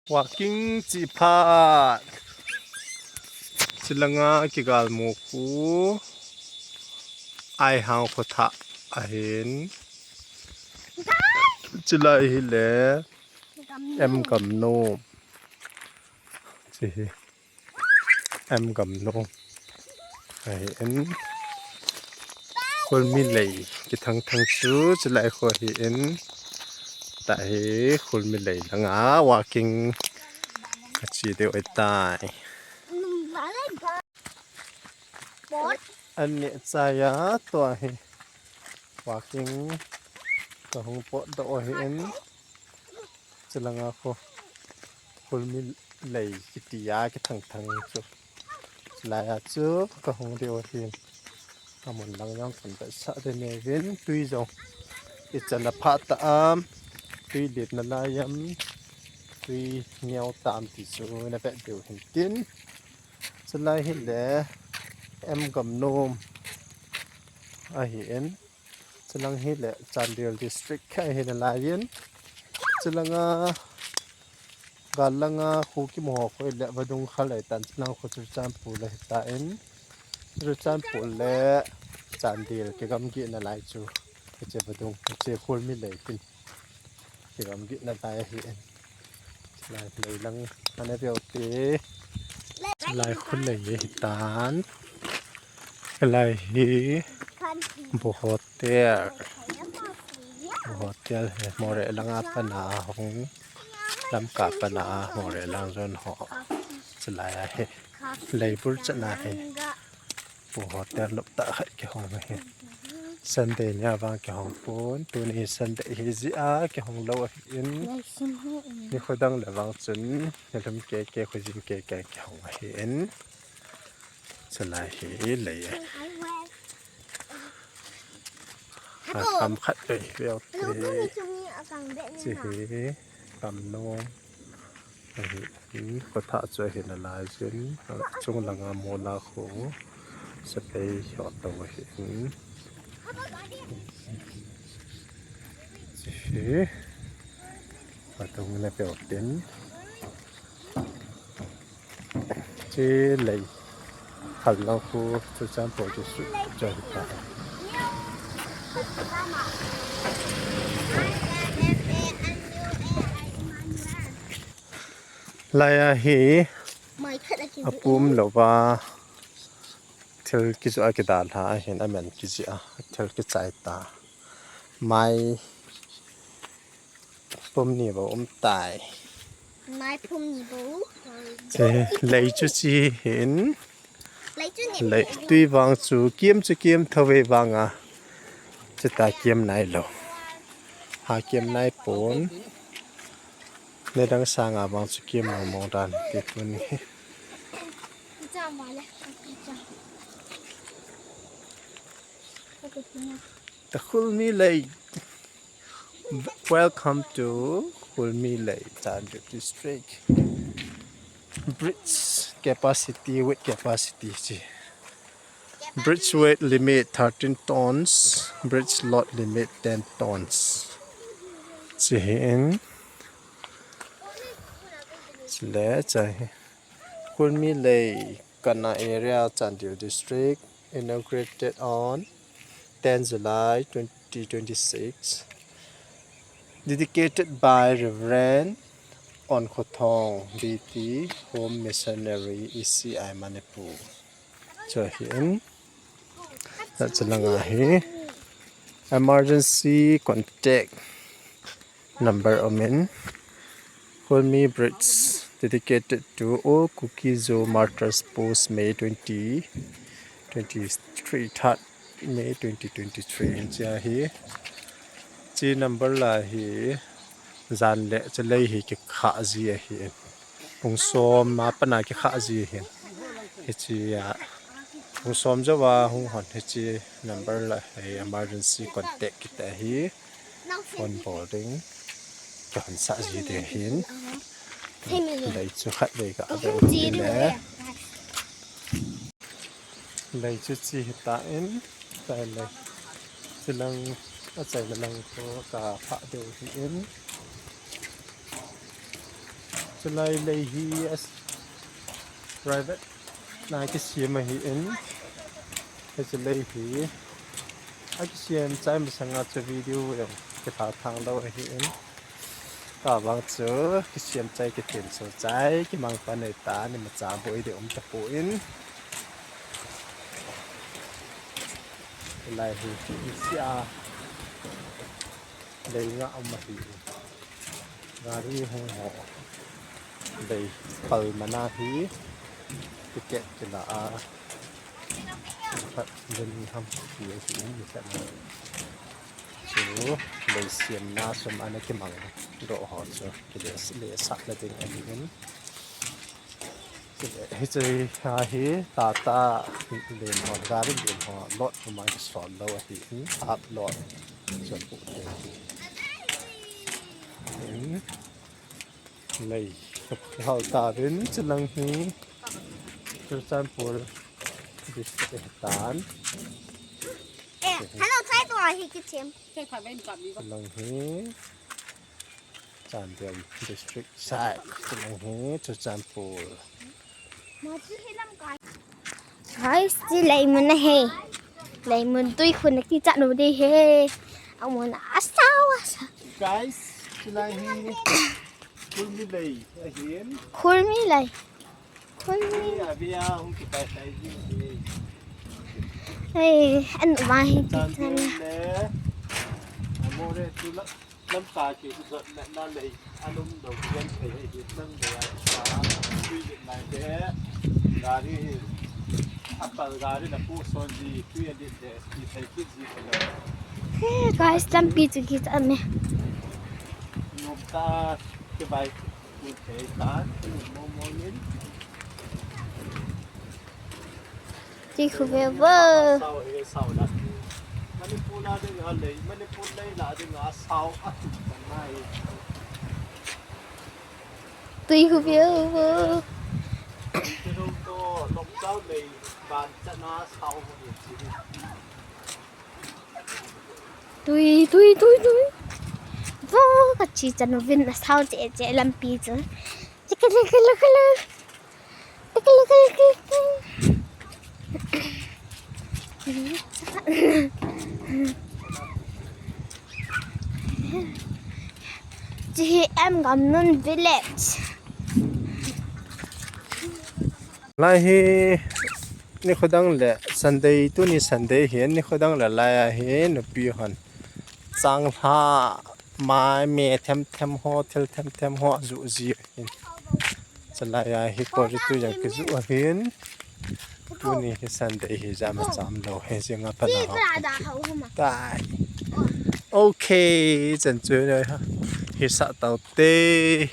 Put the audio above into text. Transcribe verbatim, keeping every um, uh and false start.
Walking chi phat. Chilanga kigal mu khu. Ai hang khu tha ahin. Chilai hi le. Em gam no. Chi hi. Em gam no. Ahi in. Khulmi lei kithang thang chu chilai khu ahi in. Tah hi khulmi lei langa walking kachi deu ahitai. An neh chai a tua hi walking kahung potdoh ahi in. Chilanga khu khulmi lei kiti a kithang thang chu. Chilai a chu kahung deu ahin. Amun lang jong kan vetsah ding ahi in tui jong. Ichan a phat ta am. Tui letna lai am. Tui neo tam ti chu na vet deu hin tin. Chilai hi le em gam nom ahi in. Chilang hi le Chandel district kha hi na lai in. Chilanga gal langa khu kimu ho khu le vadung kha lai tan chilang khu Churachandpur le hi ta in. Churachandpur le Chandel kigam gihna lai chu. Hiche vadung, hiche khulmi lei tin. Kigam gihna lai ahi in. Lai lei lang ana veu te. Lai khulmi lei hi tan. Lai hi bu hotel. Bu hotel hi Moreh langa pana hung. Lamka pana Moreh lang jon ho. Chilai ahi. Lei bul chana hi. Bu hotel nop tah khat kihong ahi. Sunday nia vang kihong pon, tuni Sunday hi jeh a kihong lou ahi in. Ni khodang le vang chun, ni lhum keke, khojin keke kihong ahi in. Chilai hi lei e. A kam khat vei veu te. Chi hi kam no. Ahi in, khotha chu ahi na lai jin, chung langa mola khu sepai hot to ahi in. Chi hi, atung na peu tin. Chi lei. Khallang khu Churachandpur district chu ahi ta. Lai a hi apum lou va thil kijoh a kidalha ahin amen kijih a thil kichai ta. Mai pum ni bou um tai. Mai pum ni bou. Che lei chu chi hin. Lei chu ni. Lei tui vang chu kiam chu kiam tho ve vang a. Chuta kiam nai lou. Ha kiam nai pon. Nidang sanga vang chu kiam mong mong dan ti pon hi. The Khulmi Lake. Welcome to Khulmi Lake, Chandel District. Bridge capacity, weight capacity chi. Bridge weight limit thirteen tons, bridge load limit ten tons. Chi hin. Chule chai. Khulmi Lake, Kana area, Chandel District, inaugurated on ten July twenty twenty-six, dedicated by Reverend Onkhothong D T, Home Missionary, E C I Manipur. Chu hin, chulanga hi emergency contact number umin. Khulmi Bridge dedicated to all Kuki-Zo martyrs post May twenty twenty-three, third May twenty twenty-three. Chia hi, chi number la hi, jan le chalei hi kikha ji ahi. Pung som a pat a kikha ji ahi. Hichia, pung som jouva hung hon hichi number la hi emergency contact kiti ahi. Phone bol ding. Kihon sah ji ding ahin. Lei chu khat vei ka ave u ti le. Lei chu chi hita in, chai lei. Chilang, achaina lang chu ka phah deu hi in. Chulai lei hi as private na kisem ahin, hiche lei hi akisem chai masanga chu video jong kitha thang lou ahin. Tabang chu kisem chai, kitin so chai, kimang pan ei ta, ni macha boi de um tapon. Lai hi, hi sia. Lei nga um ahi. Gari hung ho. Lei pal mana hi. Ticket kila a. Khat len ham ti ahi ni khat na. Chu lei siam na sum ana kimang doh ho chu kile le sah le ding ahi in. Hiche hi Tata len ho, gari len ho, lot numei kisol lou ahi in, up lot. Chu pu te. In. Lei. Hal ta vin, chulang hi Churachandpur district tan. Eh, hello, try to hi kitchen. Chulang hi Chandel district side. Chulang hi Churachandpur. Guys, ti lei mun na he. Lei mun tui khun na kichat nu de he. Amun asao asao. Guys, chulai hi Khurmi lei ahin. Khurmi lei. Khurmi. Ni abia hung kitai tai ji. Hey, an ma hi kichat. Chandel le Amore tula. Lamka ki jot na, na lei, alum do gen thei hi, hi, nang lei a, a, tui lei lai te, gari hi, apal gari na pu son ji, tui a dit de, ki thei ki ji ko le. Hey, guys, lampi chu kichat me. Nom ta, ki bai, ku thei ta, mo mo nin. Tui khu ve vo. Sao, eh, sao la. Manipur la ding a lei, Manipur lei la ding a sao a tu tan nai. Tui khu ve vo. Tiro to lok sao lei ban chana sao mo ni chi. Tui, tui, tui, tui. Vo, ka chi chan uvin asao che che lampi chu. Chikala kala kala. Chi hi M Gamnun village. Lai hi nikho dang le Sunday, tuni Sunday hi nikho dang le lai a hi nupi hon changlha mai me them them ho, thil them them ho ju ji hin. Chulai a hi kori tu jang kiju ahin. Tuni hi Sunday hi jam a cham lou hi jing a pana ho. Tai. Okay, chan chu hi sa tau te.